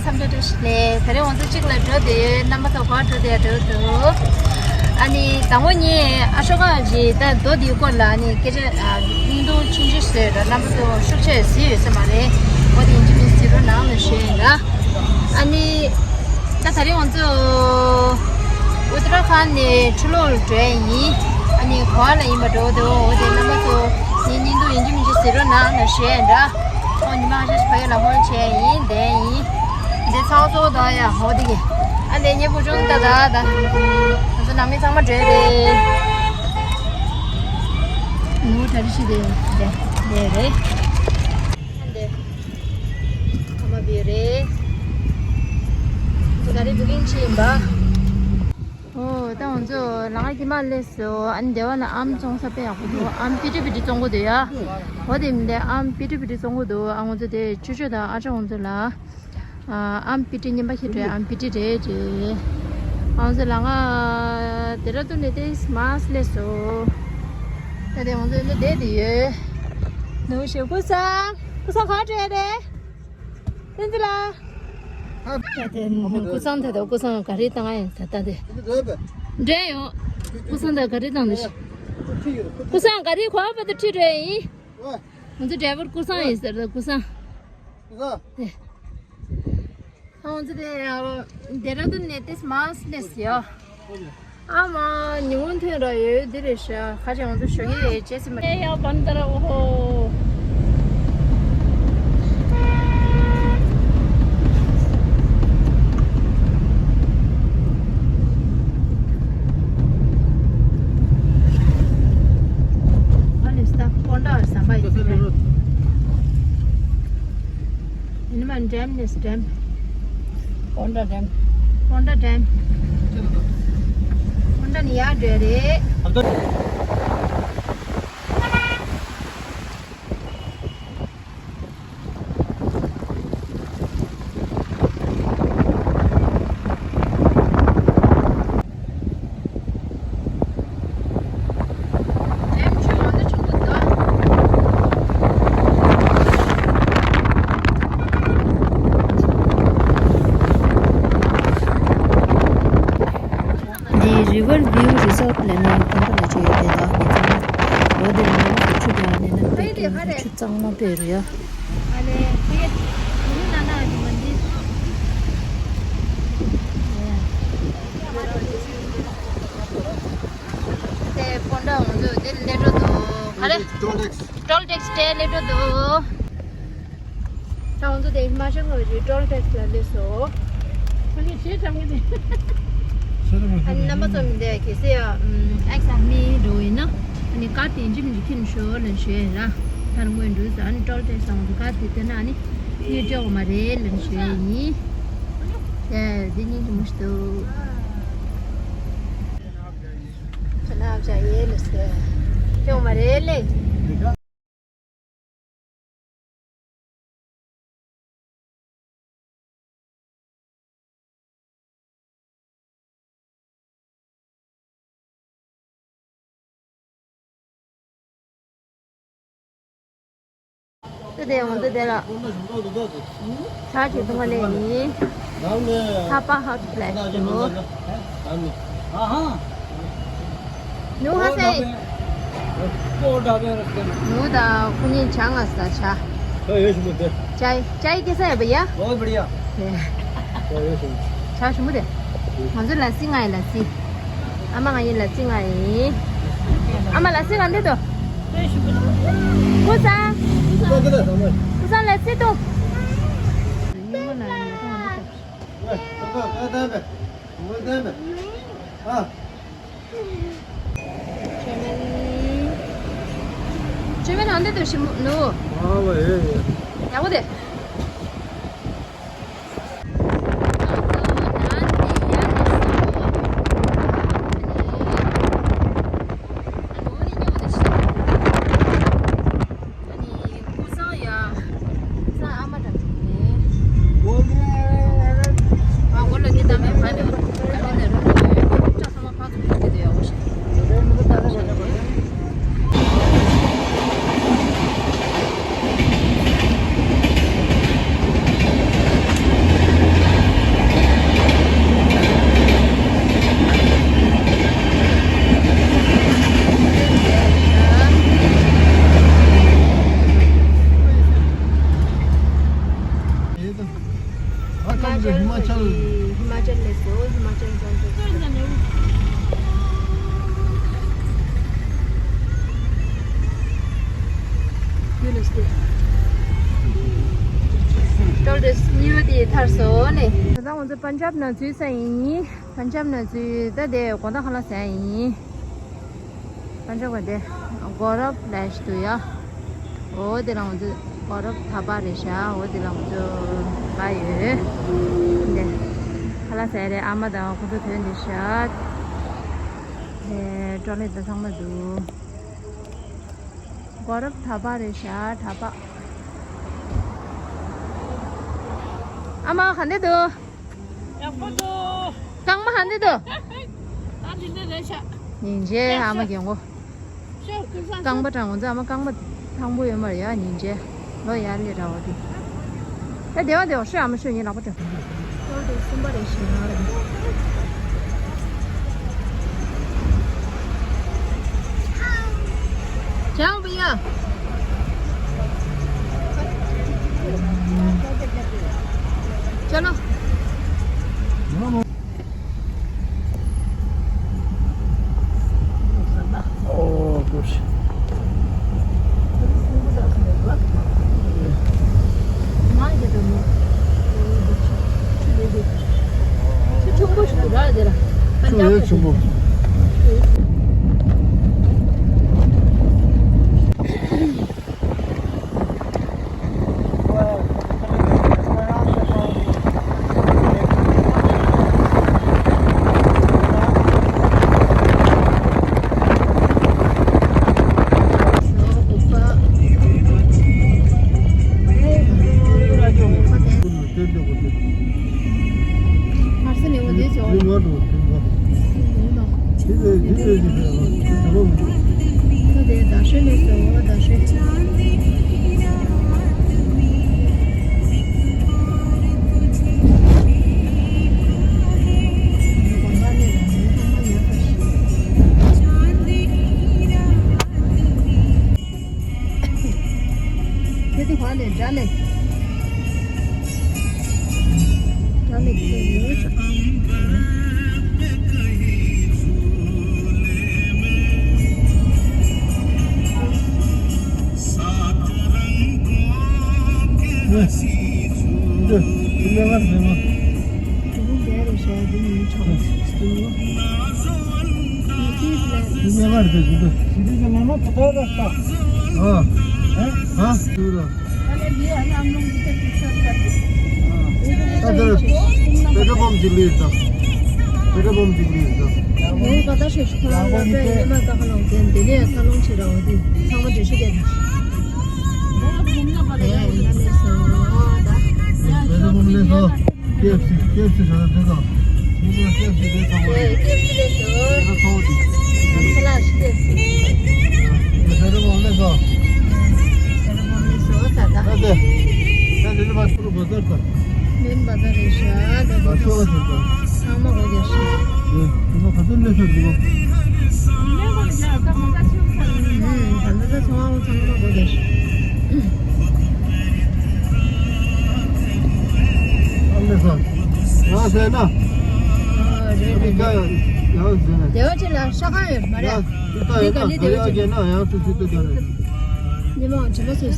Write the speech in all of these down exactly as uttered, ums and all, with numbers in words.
ལས་ད་རེས་ང་ཚོ་གཅིག་ལ་འགྲོ་བསྡད་ཡོད། རྣམ་པ་ཚོ་ག་པར་འགྲོ་བསྡད་འགྲོ་འདུག་ཨ་ནི་དང་པོ་ངས་ཨ་ཤོ་ཀ་གི་ད་རྡོ་འདིའི་སྐོར་ལ་ཨ་ནི་སྐད་ཆ་ཨ་བརྙན་ཐུང་ཆུང་ཆུང་བཟོས་ར། རྣམ་པ་ཚོ་ཤུགས་ཆེ་གཟིགས་ཡོད་ས་མ་རེད། འོ་དེ་ཡིན་གཅིག་མིན་གཅིག་གཟིགས་རོགས་གནང་ལ་ཞུ་ཡིན་ར། ཨ་ནི་ད་ད་རེས་ང་ཚོ་ཨུ་ཏི་ར་ཁཱན་ནས་ཆུ་ལོག་ལ་འགྲོ་ཡ་ཡིན། ཨ་ནི་ག་པར་ལ་ཡིན་པ་འགྲོ་འདུག་འོ་དེ་རྣམ་པ་ཚོ་ངའི་བརྙན་ཐུང་ཡིན་གཅིག་མིན་གཅིག་གཟིགས་རོགས་གནང་ལ་ཞུ་ཡིན་ར། ཨོ་ཉི་མ་ཁ་ཤས་ཤིག་ཕ་གི་ལ་ཧོལ་བྱས་ཡིན། བསྡད་ཡིན། འདི་ཚང་གཙོ་བོ་དང་ཡ་ཧོ་དེ་གི་ཨ་ལས་ཉེ་བུ་ཆུང་ད་ད་ད་ང་ཚོ་ནང་མི་ཚང་མ་འགྲོ་རེད། ནུ་གྲ་རི་ཤི་དེ་དེ་དེ་རེད། ཨ་འདི་ཨ་མ་བི་རེད། ཚོ་ག་རེ་བུ་གིང་ཆི་ཡིན་པ། ཨོ་ད་ང་ཚོ་ལ་ང་ཀི་མ་ལས་སོ། ཨ་འདི་བ་ན་ཨམ་བཙོང་ས་དཔེ་ཡག་པོ་འདུག་ཨམ་པི་ཏི་པི་ཏི་བཙོང་གི་འདུག་ཡ། ཧོ་དེ་མི་འདི་ཨམ་པི་ཏི་པི་ཏི་བཙོང་གི་འདུག་ཨ་ང་ཚོ་དེ་ཆུ་ཆུ་དང་ཨ་ཅག་ང་ཚོ་ལ། ཨམ་པི་ཏི་ཉིན་པ་ཁྱེད་རེད། ཨམ་པི་ཏི་རེད་རེད། ཨང་ཟེར་ལ་ང་དེ་ར་ཏུ་ནས་ཏེ་མ་སླེབས་སོ། ད་དེ་ང་ཚོ་ནི་བསྡད་དེ་ཡོད། ནུ་ཞེ་ཀུ་སང་ཀུ་སང་ག་བྲོས་རེད། ཏན་ཏི་ལ། ད་དེ་ཀུ་སང་ད་དེ་ཀུ་སང་ག་རེ་བཏང་ཡིན་ད་ད་དེ། འདྲེ་ཡོང་། ཀུ་སང་ད་ག་རེ་བཏང་འདི་ཞིག་ཀུ་སང་ག་རེ་གོ་བ་དུ་ཁྲིད་རེད་ཡིན། ང་ཚོ་ཌ་རའི་ཝར་ཀུ་སང་ཡིན་ཟེར་ད་ཀུ་སང་། ཀུ་སང་། ཨ་ང་ཚོ་དེ་ཡང་ཌེ་ར་ཌུན་ནས་ཏེ་མ་སླེབས་ཡོད། ཨ་མ་ཉི་ཧོང་ཐོན་ར་ཡོད་འདི་རེད་ཤག་ཁ་ཅིག་ང་ཚོ་ཞོགས་ཀས་ཡོད་ཅེས་སི་མ་རེད། ཡ་བན་ཏ་ར་ཨོ་ཧོ། ཨ་ནི་སྟ་ཀོན་ཌ་ཟམ་པ་ཡིན་ཟེར་རེད། ཡིན་མ་ཌེམ་ནས་ཌེམ། ཀོན་ཌ་ཌེམ། ཀོན་ཌ་ཌེམ། ཀོན་ཌ་ནི་ཡར་འགྲོ་རེད། འདི་River View Resort ལབ་ནས་ཁང་པ་ལ་ཆེ་ཡོད་དེ་དག་གི་ཚང་མ་འོ་དེ་ནང་ལ་ཆུ་དང་ནི་ནམ་པའི་ཆུ་གཙང་མ་དཔེ་རུ་ཡ། དེ་ཀོན་ཌ་འོང་དུས་དེ་སླེབས་འགྲོ་འདུག་ག་རེ། ཊོལ་ཊེག་སི། ཊོལ་ཊེག་སི་དེ་སླེབས་འགྲོ་འདུག་ད་ང་ཚོ་དེ་མ་ཤང་གི་ཊོལ་ཊེག་སི་ལ་སླེབས་སོང་། ཨ་ནི་རྣམ་པ་ཚོ་མི་འདུག་གལ་སྲིད་ཨ་ཨེག་ས་མི་འགྲོ་ཡིན་ན་ཨ་ནི་ཀར་དེ་འཇིམ་གྱི་ཁྱིམ་ཤོ་ལ་ཞོད་ར། ད་རུང་ངོས་འགྲོ་ས་ཨ་ནི་ཊོལ་ཊེག་སི་ང་ཚོ་ཀར་དེ་དེ་ན་ཨ་ནི་ངས་སྤྲད་འོ་མ་རེད་ལ་ཞོད་ཡིན། ཡ་འདི་གཉིས་ཀྱི་མུ་ཤི་འདུག་ཁྱོད་ན་བྱ་ཡེ་ལ་སེ་སྤྲད་འོ་མ་རེད་ལེ། དེ་དེ་འོང་དེ་དེ་ལ། ཆ་ཆེ་ཐུང་བ་ལས་ཡིན། ཧ་པ་ཧ་པ་ལས་ཡིན། ནུ་ཧ་སེ། ནུ་ད་ཁུ་ཉིན་ཆང་ང་ས་ཆ། ཅའི་ཅའི་ཀེ་སེ་ཧེ་བྷ་ཡ། बहुत बढ़िया। ཆ་ཞུ་མུ་དེ། ང་ཚོ་ལ་སི་ང་ཡི་ལ་སི། ཨ་མ་ང་ཡི་ལ་སི་ང་ཡི། ཨ་མ་ལ་སི་ག་འདི་དོ། ཀུ་སང་། ཀུ་སང་ལ་སི་དོ། ཅོ་མེན། ཅོ་མེན་ཨ་འདི་དོ་ཞིམ་ནོ། ཡག་པོ་དེ། ཚར་སོང་ནས། ད་ལྟ་ང་ཚོ་པན་ཇབ་ནང་ཚུད་ས་ཡིན། པན་ཇབ་ནང་ཚུད་ད་དེ་དགོང་དག་ཁ་ལག་ཟ་ཡིན། པན་ཇབ་ག་དེ་གོ་རབ་ལས་ཞིག་འདུག་ཡ། འོ་དེ་ལ་ང་ཚོ་གོ་རབ་ཐ་པ་རེད་ཤག་འོ་དེ་ལ་ང་ཚོ་ག་ཡོད། འདི་ཁ་ལག་ཟ་རེད། ཨ་མ་དང་ཁོ་ཚོ་ཐོན་འདི་ཤག་དེ་ཀྲོ་ལེ་ད་ཚང་མ་འདུག་གོ་རབ་ཐ་པ་རེད་ཤག་གྲྭ་པ། ཨ་མ་ག་འདྲ་འདུག་ཡག་པོ་འདུག་རྐང་པ་ག་འདྲ་འདུག་ད་འདི་འདྲ་རེད་ཤག་སྙིང་རྗེ་ཨ་མ་རྒན་གོག་ཤོག་ཀུན་བཟང་རྐང་པ་ཤོག་དྲང་ངོ་ཚ་ཨ་མ་རྐང་པ་ཐང་པོ་ཡོད་མ་རེད་ཡ། སྙིང་རྗེ། ལོ་ཡར་ལས་འདྲ་བ་དེ། ད་བདེ་བ་བདེ་བ་ཤོད་ཨ་མ་ཤོད་ངའི་ལག་པ་སྤྲད། ལོ་དེ་གསུམ་པ་རེད་ཤག་ཅང་བི་ཡ། ཅ་ལོ། Oh, gosh. དེ་དེ་ག་ལས་འདྲ་ལས། འདྲ་ལས་དེ་ཡོད་ས། འདི་དེ་ལས་ཀར་ཟེར་བ། དེ་རིང་འདྲ་རེད་ཤག་འདི་ནི་གྲོགས་ཤིག་འདུག་ཀེ་ཨེཕ་སི། ཀེ་ཨེཕ་སི་ཟེར་ན་དེ་དང་། དེ་ནི་ཀེ་ཨེཕ་སི་དེ་ཚང་མ་རེད། ཀེ་ཨེཕ་སི་ལས་སོ། དེ་ཚང་མ་དེ། ཨ་ཁ་ལག་ཤི་ཀེ་ཨེཕ་སི། དེ་ཟེར་རེ་མོ་ལས་སོ། ཟེར་རེ་མོ་ལས་སོ་ས་ད། ད་དེ། ད་དེ་ནི་མ་ཤོར་བ་ཟེར་ད། མེན་བ་ཟེར་རེད་ཤག་དེ་མ་ཤོར་བ་ཟེར་ད། ཚང་མ་གོ་རྒྱ་ཤག་དེ་ཚོ་ག་ཚོད་ལས་སོ་འདུག་ད་ལྟ་ད་ཚོང་བ་ཚང་མ་གོ་རྒྱ་ཤག་ཨ་ལས་སོ། ཡང་ཟེར་ན། ཨ་རེད་རེད་རེད། ཡང་ཟེར་ན། སྡེ་བ་ཅིག་ལ་ཤ་ཁང་ཡོད་མ་རེད། ཡང་ཅི་ལྟ་འདི་ཡོད་ག་ན་ལི་སྡེ་བ་ཅིག་ཡོད་ན་ཡང་སུ་ཅི་ལྟ་འདི་ག་ལི་ན་ཡང་སུ་ཅི་ལྟ་འདི་ག་ལི་ན། ཉི་མ་བྱེད་པ་སུ་ས།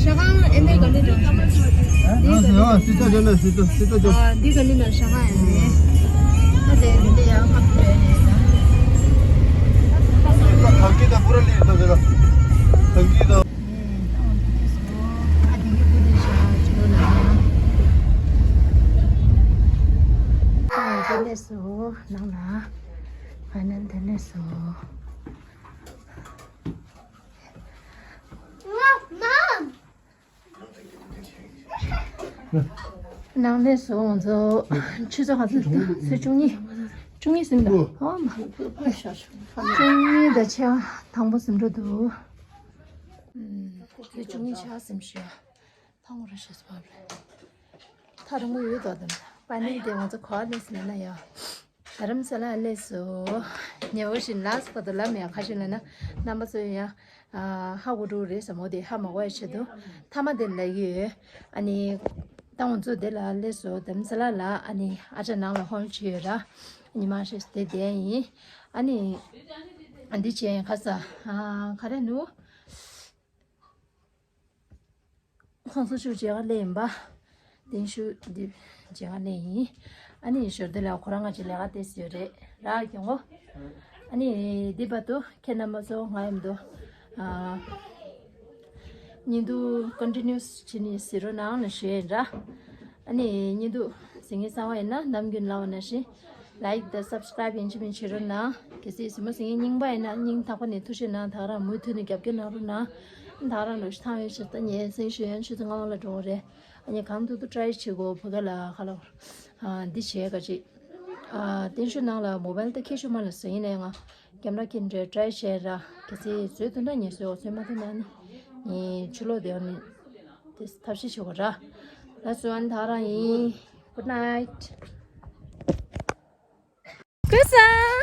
ཤ་ཁང་ཨེ་མེ་ག་ལི་འདྲ་ཞིག་ཡང་ཟེར་ཡང་སུ་ཅི་ལྟ་འདི་ག་ལི་ན་ཤ་ཁང་ཡོད་མ་རེད། ཨ་འདི་ག་ལི་ན་ཤ་ཁང་ཡོད་མ་རེད། ད་དེ་འདི་ཡང་ཁ་ཕྱོགས་ཡོད་ད། ད་གང་གི་ད་པུ་ར་ལི་ད་དེ་ད་གང་གི་ད། ཕའི་ནལ་སོ་ནང་ལ། ཕའི་ནལ་དེ་ནས་སོ། ནང་ནས་སོ་ང་ཚོ་ཆུ་ཚོད་ག་ཚོད་འདུག་ཚོད་བཅུ་གཉིས། བཅུ་གཉིས་ཟིན་འདུག་ཨོ་མ། བཅུ་གཉིས་དང་ཕྱེད་དང་པོ་ཟིན་འགྲོ་འདུག་ཨུམ། བཅུ་གཉིས་ཆ་ཟིན་ཤག་ཐང་རུ་ཤེས་པ་རེད། ཐ་རུང་ཡོད་དོ་དམ། པ་ནིང་དེ་ང་ཚོ་ག་ནས་ཟིན་ན་ཡ། རྡ་རམ་ས་ལ་སླེབས་སོ། ཉེ་བོ་ཞིག་ལ་སོ་དོ་ལ་མེ་ཁ་ཤས་ལ་ན་རྣམ་པ་ཚོ་ཡ། ཧ་གོ་འགྲོ་རེད་ཟེར་མོ་དེ་ཧ་མ་གོ་ཡ་ཆེད་དུ་མཐའ་མ་དེ་ལ་ཡོད། ཨ་ནི། ད་ང་ཚོ་དེ་ལ་སླེབས་སོ་རྡ་རམ་ས་ལ་ལ་ཨ་ནི་ཨ་ཅག་ནང་ལ་ཧོན་བྱས་ཡོད་ར། ཉི་མ་ཤས་དེ་བསྡད་ཡིན། ཨ་ནི། འདི་བྱས་ཡིན་ཁ་ས། ག་རེ་ནུ། ཁོང་ཚོ་ཆུ་བྱེད་ག་ལས་ཡིན་པ། བརྟན་བཞུགས་འདི་བྱེད་ག་ནས་ཡིན། ཨ་ནི་ཞོར་དུ་ལ་ཁོ་རང་ང་ཅིག་ལས་ཀ་ཏོག་ཙམ་ཡོད་རེད་ར། རྒན་གོག་ཨ་ནི་འདི་བར་དུ་ཁྱེད་རྣམ་པ་ཚོ་ང་ཡོང་དུས་ཨ་བརྙན་ཐུང་ཀོན་ཊི་ནིའུ་སི་བྱེད་ནི་ཟེར་རོགས་གནང་ལ་ཞུ་ཡིན་ར། ཨ་ནི་བརྙན་ཐུང་གཟིགས་མཁན་གསར་པ་ཡིན་ན་ནམ་རྒྱུན་ལབ་པ་ནང་བཞིན་ལའིཀ་དང་སབ་སི་ཀ་རེབ་ཡིན་གཅིག་མིན་བྱེད་རོགས་གནང་། གལ་སྲིད་གཟིགས་མོ་གཟིགས་མཁན་རྙིང་པ་ཡིན་ན་སྙིང་ཐག་པ་ནས་ཐུགས་རྗེ་གནང་། ད་ག་རང་མུ་མཐུད་ནས་རྒྱབ་སྐྱོར་གནང་རོགས་གནང་། ད་ག་རང་ལོ་ཤི་ཐང་ཡོད་ཤི་ད་ཉེ་སེང་ཞུ་ཡོན་ཆུ་ཚོད་ལྔ་པ་ལ་འགྲོ་གི་རེད། ཨ་ནི་གང་ཐུབ་ཐུབ་ཊ་རའི་བྱེད་དགོས། བོད་སྐད་ལ་ཁ་ལོ་ཨ་འདི་བྱས་ག་ཅིག་ཨ་བརྟན་བཞུགས་ནང་ལ་མོ་བལ་ད་ཁྱེར་ཤོག་མ་ལ་ཟེར་ཡིན་ནའི་ང་ཀེམ་ར་ཁྱེར་འདྲ་ཊ་རའི་བྱས་ར། གལ་སྲིད་བཟོས་ཐུབ་ན་ངས་བཟོས། འོ་བཟོས་མ་ཐུབ་ན་ནི་ངས་ཕྱི་ལོགས་དེ་ནི་དེ་ཐབས་ཤེས་བྱེད་དགོས་ར། ལགས་སོ། ཨ་ནི་ད་ག་རང་ཡིན། Good night. ཀུན་བཟང་།